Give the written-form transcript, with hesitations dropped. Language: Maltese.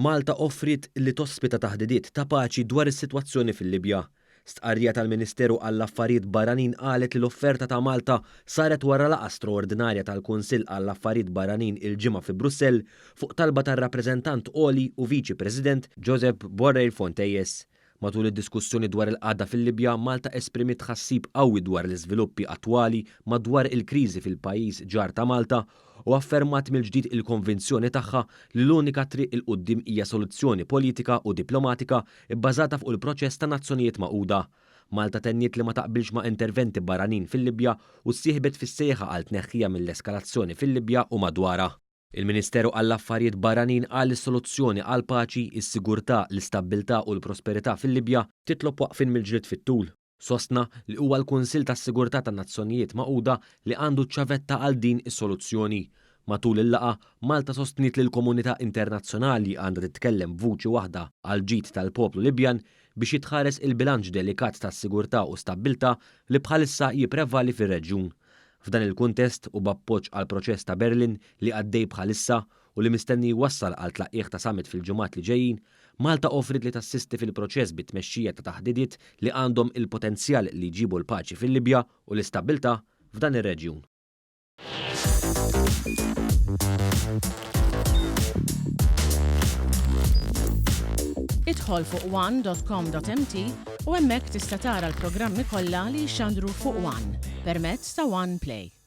Malta offriet li tospita taħdidiet ta' paċi dwar is-sitwazzjoni fil-Libja. Stqarrija tal-Ministeru għall-Affarijiet Barranin qalet li l-offerta ta' Malta saret wara laqgħa straordinarja tal-Kunsill għall-Affarijiet Barranin il-Ġimgħa fi Brussell fuq talba tar-Rappreżentant Għoli u Viċi President Josep Borrell Fontelles. Matul id-diskussjoni dwar il-qagħda fil-Libja, Malta esprimiet tħassib qawwi dwar l-iżviluppi attwali madwar il-kriżi fil-pajjiż ġar ta' Malta u affermat mill-ġdid il-konvinzjoni tagħha li l-unika triq 'il quddiem hija soluzzjoni politika u diplomatika bbażata fuq il-proċess tan-Nazzjonijiet Magħquda. Malta tenniet li ma taqbilx ma' interventi barranin fil-Libja u ssieħbet fis-sejħa għal tneħħija mill-eskalazzjoni fil-Libja u madwarha. Il-Ministeru għall-Affarijiet Barranin qal li s-soluzzjoni għall-paċi, is-sigurtà, l-istabbiltà u l-prosperità fil-Libja titlob waqfien mill-ġlied fit-tul. Sostna li huwa l-Kunsill tas-Sigurtà tan-Nazzjonijiet Magħquda li għandu ċ-ċavetta għal din is-soluzzjoni. Matul il-laqgħa, Malta sostniet li l-komunità internazzjonali għandha titkellem b'vuċi waħda għall-ġid tal-poplu Libjan biex jitħares il-bilanċ delikat ta' sigurtà u stabbiltà li bħalissa jipprevali fir-reġjun. F'dan il-kuntest u b'appoġġ għall-proċess ta' Berlin li għaddej bħalissa u li mistenni jwassal għal tlaqqigħ ta' summit fil-ġimgħat li ġejjin, Malta offriet li tassisti fil-proċess bit-tmexxija ta' taħdidiet li għandhom il-potenzjal li jġibu l-paċi fil-Libja u l-istabbiltà f'dan ir-reġjun. Idħol fuq one.com.mt u hemmhekk tista' tara l-programmi kollha li jixxandru fuq One permezz ta' One Play.